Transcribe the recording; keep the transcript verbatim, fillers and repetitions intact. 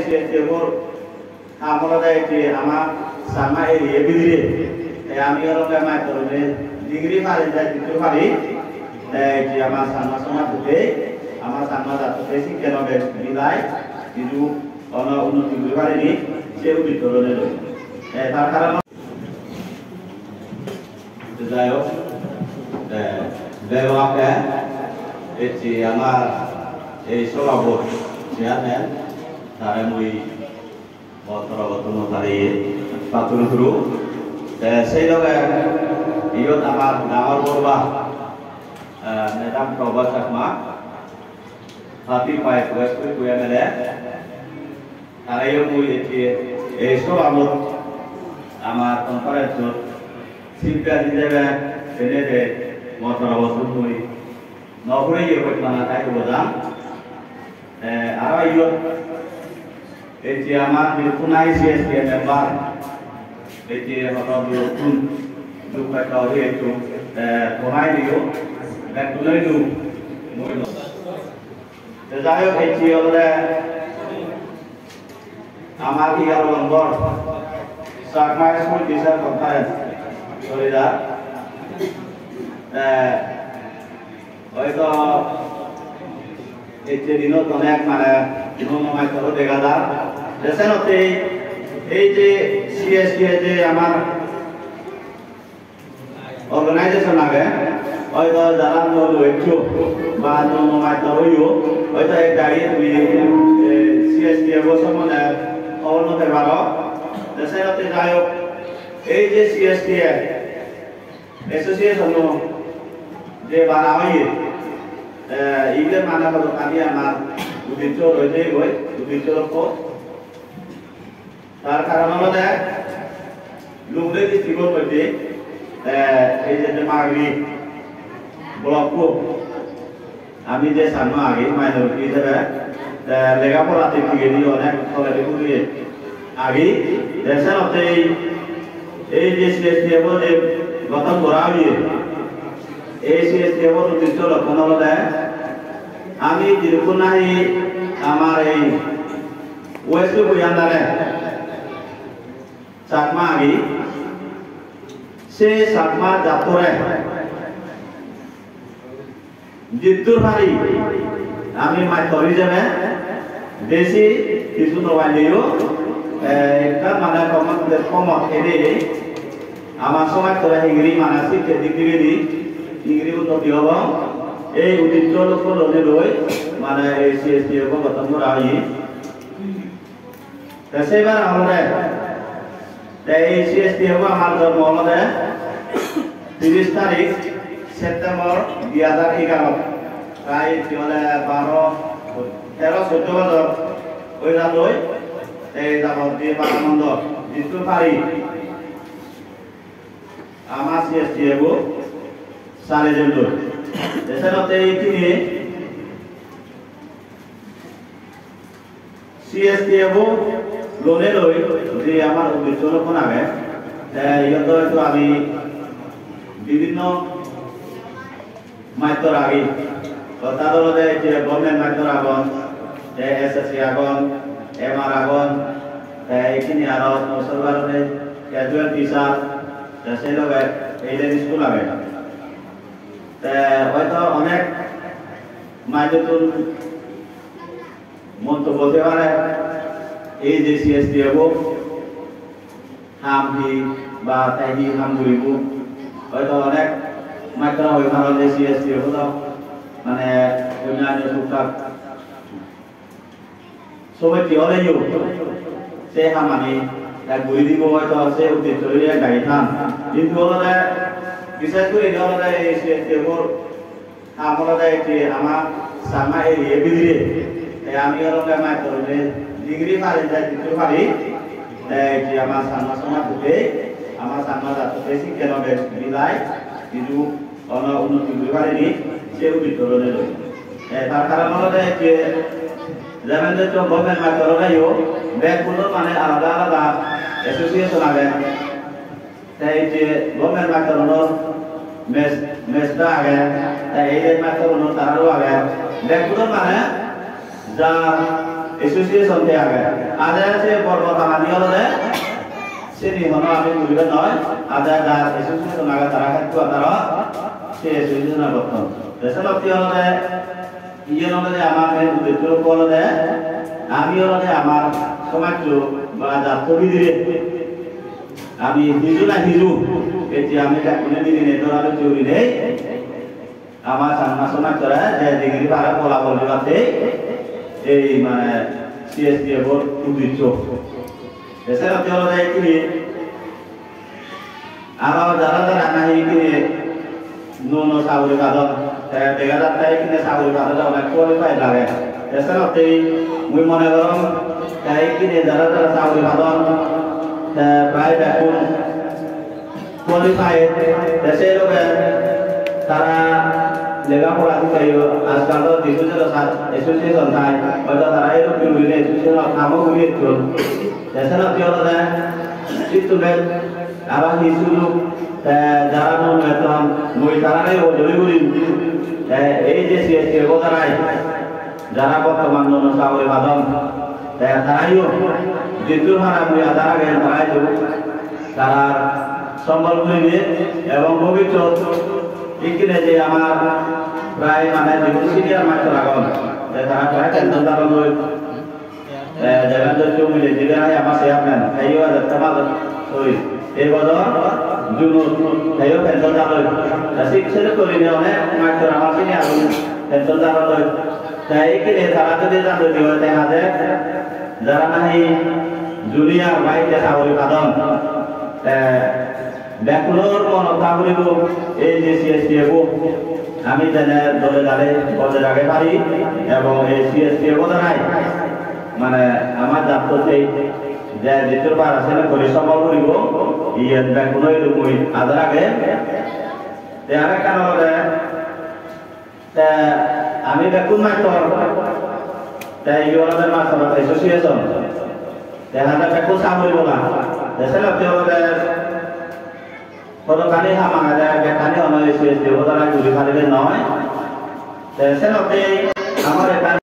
Tebor ham olode ecche ama Changma area bidire. Te ami olode mattorune jingiri pari, te jiddur pari. Te ecche ama Changma somaj hote, ama Changma jat hote sikke no bej bilai, hintu ono unnoti guri parini, se udditto loi loi. Te tar karon Te jai hok, te bebak, ecche amar ei sobabot chairman, tare mui mo torobottun tare pattur turu. Te sei loge iyot amar dangor borba, eh, Madam Prabha Chakma, thirty-five West Kuiku M L A, tareyo mui ecche ei sobabot amar conference-ot chief guest hijebe senede mo torobottun mui no pureye hochmana thai bo jang. Eh, aro iyot ecche amar Nirkunai C S T A member, ecche hodo durottun duk patta ori ettu, eh, tomai diyo, bekkunoi du mui no. Te jai hok, ecche olode amar egaro nombor Chakma School Teacher Conference, sorry da. Eh, hoito ecche dinot onek mane nuo nuo mattor dega jar. Te senotte ei je C S T A je amar organization age, hoito jara nuo nuo eccho ba nuo nuo mattor oiyo, hoito ek dagi tumi, eh, C S T A bo sombonde hobor no pei paro. Te senotte jai hok, ei je C S T A association-o je bana oye, eh, ibe mane hodokkani amar uddiccho roi jeyegoi, uddiccho lokko. Tar karon olode Lunglei district-or moddhe, eh, ei je Demagiri block-o ami je Changma agi minority hijebe, te lega pora thik thigedi onek toledi puri agi, te senotte ei, ei je C S T A bo je gothon gora oye, ei C S T A bo uddiccho lokkhon olode ami jidukkun nahi amar ei West Kuiku under-e Chakma agi, se Chakma jattore jiddur pari ami mattor hijebe besi hissu no paileyo, eh, ekkan mane komot, komot ene ama somajjore hingiri mane sikke dik digedi hingiri unnoti obo, ei uddiccho lokko loi loi mane ei C S T A bo gothon gora oye. Te sebar olode, te ei C S T A bo amar jonmo olode tiris tarik September dui hajar egaro. Prai ecche ole baro, tero, soddo bojor oi jadoi, te ei jabot je baro mondo jiddur pari ama C S T A bo sale jelloi. Te senotte ei tine C S T A bo lone loi je amar uddiccho lokkhon age, te iyot do hoyto ami bibhinno mattor agi. Orthat olode je government mattor agon, te S S C agon, M R agon, te ekkene aro sorkar ode casual teacher, te sei loge aided school age. Te hoyto onek manujottun montobbo oi pare, ei je C S T A bo ham hi ba te hi ham guribo, hoito onek mattor hoi paron je C S T A bo do mane onyanyo tuktak somosya oleyo se hamani te guri dibo, hoito se uddiccho loi ek dagi than. Hintu olode bishesh guri olode ei C S T A bor ham olode ecche ama Changma area bidire. Te ami olode mattorune jingiri pari, te jiddur pari, te ecche ama Changma somaj hote, ama Changma jat hote sikke no bej bilai, hintu ono unnoti guri parini, se udditto loi loi. Te tar karon olode ecche jemon de government mattor oleyo bekkunor mane alada alada association age. Te ei je government mattorunor mes-, mesta age, te aided mattorunor tararo age. Bekkunor mane jar Association te age. Ade se bor bor bagani olode sini hono ami guribe noi. Ade jar association age tara headquarter-ot se association-o gotton. Te senotte olode iyen olode amar main uddesho olode ami olode amar somajjo ba jatto bidire ami hiju na hiju ecche ami bekkune milinei dora dori gurinei ama Changma somajjore je degiri pare bolabol dibatte ei mane C S D F-or uddesho. Te senotte olode ekkene aro jara jara nahi ekkene nuo nuo saguri padon, te dega jatte ekkene saguri padon onek qualified lage. Te senotte mui mone gorong te ekkene jara jara saguri padon te prai bekkun qualified, te sei loge tara lega pora sikke yo, ajkal do digital association thai, hoito tara erokke gurinei association-ot kamo guri ecchon. Te senotte olode sittume aro hi sujog, te jara nuo nuo etton, mui tarare ojoli guri, te ei je C S T O darai jara bortoman nuo nuo saguri padon, te tarayo jiddur para mui aja ragei tarayo tarar sombol guribe ebong bobissot ikkine je amar prai mane jigun senior mastor agon, te tara prai pension jadon oi, te Devendra Chowmile jibe nahi amar chairman, teyo ejette majot oi, ei bojor June-ot teyo pension jadon oi. Te sik sere gurinei onek mastor amar sini agon pension jadon oi. Te ikkine tara jodi jadon oi, te hade jara nahi junior ba ikke saguri padon, te bekkunor monot tha puribo ei je C S T F-o ami jene dole dale bojei ragei pari ebong ei C S T F-o darai mane amar jattotte je jiddur para sene guri sombol guribo, iyen bekkuno idu mui aja ragei. Te arekkan olode te ami bekkun mastor, te ibe olode Mastor Association, te hade bekkun saguri bola, te senotte olode hodokkani ham agede, bekkani hono S C S T O darai guri paribe noi. Te senotte amar ekkan